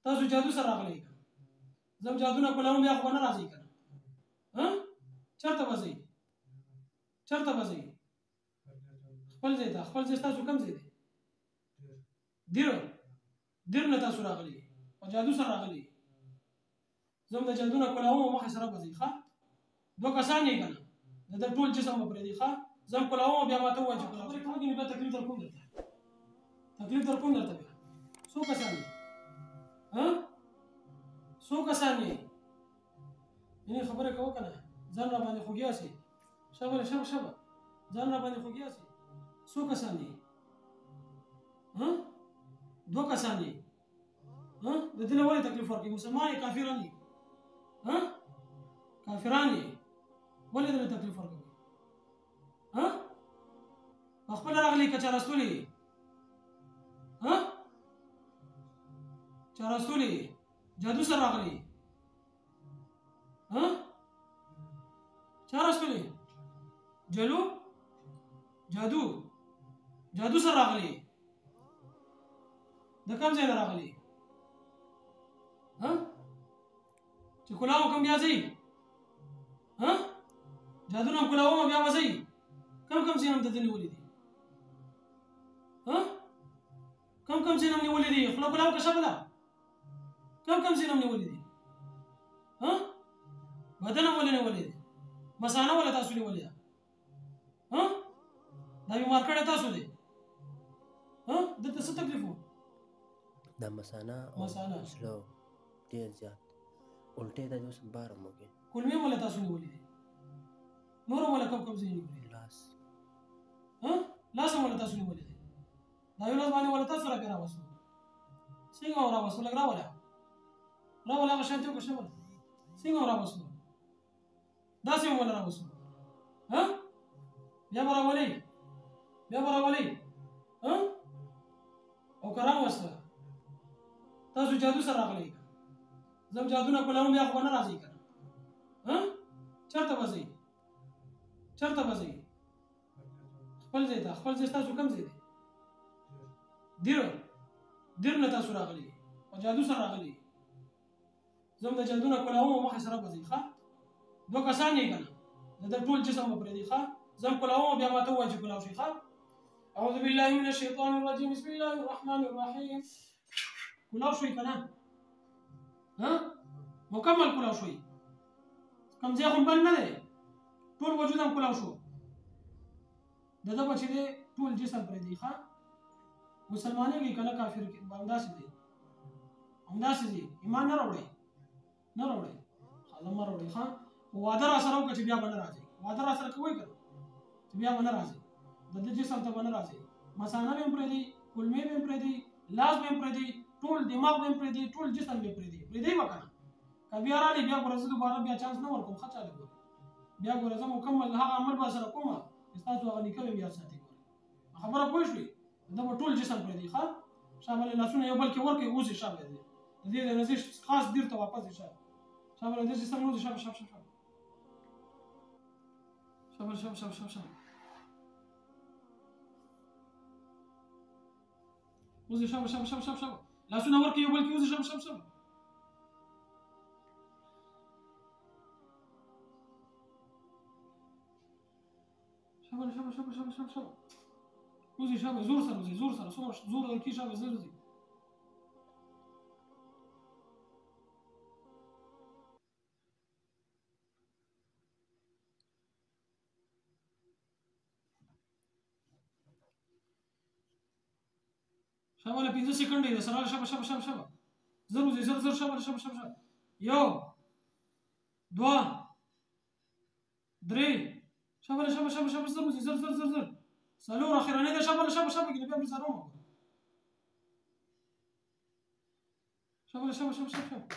تاسو جادو سره راغلی که زه هم جادو نه کولاوم بیا خو به نه راځئ که نه؟ ها، چېرته به ځئ؟ چېرته به ځئ؟ خپل ځای ته. خپل ځای ستاسو کوم ځای دی؟ دیر. دیر نه تاسو راغلی په جادو سره راغلی. زه هم د جادو نه کولاوم او مخې سره به ځئ. ښه، دوه کسان یې که نه، د ده ټول جسم به پرېږدي. ښه، زه هم کولاوم بیا ماته ووایه چې کولاوم. خبرې کوم بیا تکلیف در کوم درته، تکلیف در کوم درته. بیا څو کسان یې؟ ها، څو کسان یې؟ یعنې خبره کوه که نه، ځان را باندې خوږیا سي. شابه شابه شابه، ځان را باندې خوږیا سي. څو کسان یې؟ ها، دوه کسان یې. ها، د دې له ولې تکلیف ورکوي؟ مسلمان یې، کافران یې؟ ها، کافران یې، ولې دې تکلیف ورکوي؟ ها، په خپله راغلي که چا راستولي؟ ها، چا راستولي؟ جادو سره راغلي؟ ها، چا راستولي؟ جلو جادو، جادو سره راغلي. د کوم ځای نه راغلي؟ ها، چې کلاو کوم بیا ځئ؟ ها، جادو نه کلاو بیا به ځئ؟ کم کم ځای نه هم د ده نیولي دي؟ ها، کم کم ځای نه هم نیولي دي؟ خوله کلاو که شبله، کم کم ځای نه هم نیولي دي؟ ها، بدن هم ولې نیولي دي؟ مثانه ولې تاسو نیولې ده؟ ها، دا بیمار کړی تاسو دی؟ ها، دلته څه تکلیف و؟ دا مثانه او مثانه. زړه ډېر زیات الټې د اوس بار هم وکړي. کولمې ولې تاسو نیولې دي؟ نور هم ولې کوم کوم ځای نیولي دي؟ لاس. ها، لاس هم ولې تاسو نیولې دي؟ دا یو لاس باندې ولې تاسو را پرې راوستو؟ څنګه مو راوستو؟ لږ راوله، راوله، هغه شانتې وکړه. شبله څنګه مو راوستو؟ داسې مو ولې راوستو؟ ها، بیا به راولئ، بیا به راولئ. ها، او که راوسته تاسو جادو سره راغلی که زه هم جادو نه کولاوم بیا خو به نه راځئ که نه؟ ها، چېرته به ځئ؟ چېرته به ځئ؟ خپل ځای ته. خپل ځای ستاسو کوم ځای دی؟ دیر. دیر نه تاسو راغلی په جادو سره راغلی. زه هم د جادو نه کولاوم او مخې سره به ځئ. ښه، دوه کسان یې که نه، د ده ټول جسم به پرېږدي. ښه، زه هم کولاوم بیا ماته ووایه چې کولاو شي. ښه، اعوذ بالله من الشیطان الرجیم، بسم الله الرحمن الرحیم. کولاو شوي که نه؟ ها، مکمل کولاو شوي؟ کوم ځای خو بند نه دی، ټول وجود هم کولاو شو. د ده به چې دی ټول جسم پرېږدي. ښه، مسلمانېږي که نه کافر؟ همداسې دی، همداسې دی. ایمان نه راوړی، نه راوړی. ښه، مه راوړئ. ښه، وعده را سره وکړه چې بیا به نه راځئ. وعده را سره کوئ که نه چې بیا به نه راځئ؟ د ده جسم ته به نه راځئ. مثانه به هم پرېږدي، کولمې به هم پرېږدي، لاس به هم پرېږدي، ټول دماغ به هم پرېږدي، ټول جسم به پرېږدي. پرېږدئ به که نه؟ که بیا راغلی بیا ګوره زه دوباره بیا چانس نه ورکوم. ښه، چاله ګوره بیا ګوره زه مکمل هغه عمل به سره کوم چې ستاسو هغه نیکه به هم یاد ساتي. ګوره خبره پوه شوې؟ د ده به ټول جسم پرېږدي. ښه، شابه لاسونه یو بل کې ورکړئ، وځي. شابه دی د دې نه ځي، خاص دیر ته واپس ځي. شابه شابه د جسم نه وځي. شابه شابه شابه شابه شابه شابه شابه شابه وځي. شابه شابه شابه شابه شابه لاسونه ورکړئ یو بل کې وځي. شابه شابه شابه شابه شابه شابه شابه شابه شابه وځي. شابه زور سره وځي، زور سره، څومره زور درکړي شابه زر وځي. شابه له 5 سیکنډه یې سره. شابه شابه شابه شابه زر وځي، زر زر. شابه شابه شابه شابه. یو، دوه، درې. شابه شابه شابه شابه زر وځي، زر زر زر زر. څلور، اخرنۍ ده. شابه شابه شابه کې بیا پرې څاروم. شابه شابه شابه شابه شابه.